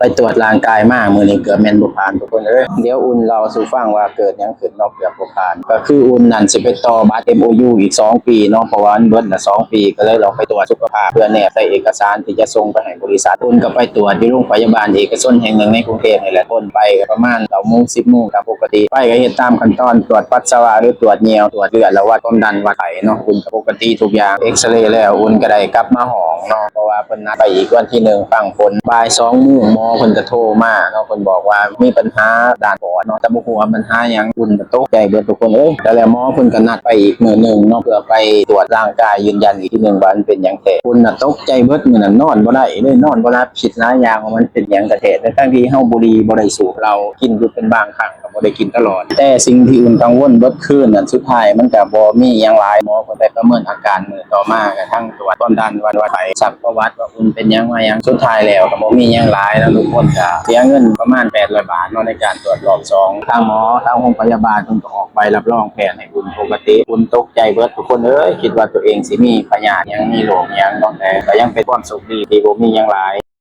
ໄປຕວດຮ່າງກາຍມາ ມື້ນີ້ເກືອບແມ່ນບໍ່ຜ່ານທຸກຄົນເອີຍ. ດຽວອຸ່ນເລົ່າສູ່ຟັງວ່າເກີດຫຍັງຂຶ້ນເນາະ ເກືອບບໍ່ຜ່ານ. ກໍຄືອຸ່ນນັ້ນຊິໄປຕໍ່ບັດ ເອັມໂອຢູ ອີກສອງປີເນາະ ເພາະວ່າມັນເບິດລະສອງປີ ກໍເລີຍລອງໄປຕວດສຸຂະພາບ ເພື່ອແນບໃສ່ເອກະສານທີ່ຈະສົ່ງໄປໃຫ້ບໍລິສັດ. ອຸ່ນກໍໄປຕວດຢູ່ໂຮງພະຍາບານເອກະຊົນແຫ່ງໜຶ່ງໃນກຸງເທບນີ້ແຫຼະ. ຕົ້ນໄປກໍປະມານເກົ້າໂມງ ສິບໂມງຕາມປົກກະຕິ ໄປກໍເຮັດຕາມຂັ້ນຕອນ ຕວດປັດສະວະ ຫຼື ຕວດຍ່ຽວ ຕວດເລືອດ ແລ້ວວັດຄວາມດັນ ວັດໄຂ້ເນາະ. ອຸ່ນກໍປົກກະຕິທຸກຢ່າງ ເອັກສະເຣແລ້ວ ອຸ່ນກໍໄດ້ກັບມາຫ້ອງເນາະ ເພາະວ່າເພິ່ນນັດໄປອີກວັນທີໜຶ່ງ ຟັງຜົນ. ບ່າຍສອງໂມງ ໝໍເພິ່ນກໍໂທມາເນາະ ເພິ່ນບອກວ່າມີບັນຫາດ້ານປອດເນາະ ແຕ່ບໍ່ຮູ້ວ່າບັນຫາຫຍັງ. ອຸ່ນກໍຕົກໃຈເບິດທຸກຄົນເອີຍ. ແລ້ວໝໍເພິ່ນກໍນັດໄປອີກມື້ໜຶ່ງເນາະ ເພື່ອໄປຕວດຮ່າງກາຍຢືນຢັນອີກທີໜຶ່ງວ່າມັນເປັນຫຍັງແທ້. ອຸ່ນນະຕົກໃຈເບິດມື້ນັ້ນ ນອນບໍ່ໄດ້ເລີຍ ນອນບໍ່ຫຼັບ ຄິດຫຼາຍຢ່າງວ່າມັນເປັນຫຍັງກັນແທ້ ທັງໆທີ່ເຮົາບໍ່ດີບໍ່ໄດ້ສູບເຫຼົ້າ ກິນຢູ່ເປັນບາງຄັ້ງ ບໍ່ໄດ້ກິນຕະຫຼອດ. ແຕ່ສິ່ງທີ່ອຸ່ນກັງວົນເບິດຄືນນັ້ນ ສຸດທ້າຍມັນກະບໍ່ມີຫຍັງຫຼາຍ. ໝໍເພິ່ນໄປປະເມີນອາການມື້ຕໍ່ມາ ກະທັງຕວດຄວາມດັນ ວັດໄຂ້ ຊັກປະຫວັດວ່າອຸ່ນເປັນຫຍັງມາຫຍັງ. ສຸດທ້າຍແລ້ວກະບໍ່ມີຫຍັງຫຼາຍເນາະ ທຸກຄົນກະເສຍເງິນປະມານແປດຮ້ອຍບາດເນາະ ໃນການຕວດຮອບສອງ. ທາງໝໍ ທາງໂຮງພະຍາບານເພິ່ນກໍອອກໃບຮັບຮອງແພດໃຫ້ອຸ່ນປົກກະຕິ. ອຸ່ນຕົກໃຈເບິດທຸກຄົນເອີຍ ຄິດວ່າຕົວເອງຊິມີພະຍາດຫຍັງ ມີໂລກຫຍັງເນາະ ແຕ່ກະຍັງເປັນຄວາມໂຊກດີທີ່ບໍ່ມີຫຍັງຫຼາຍ.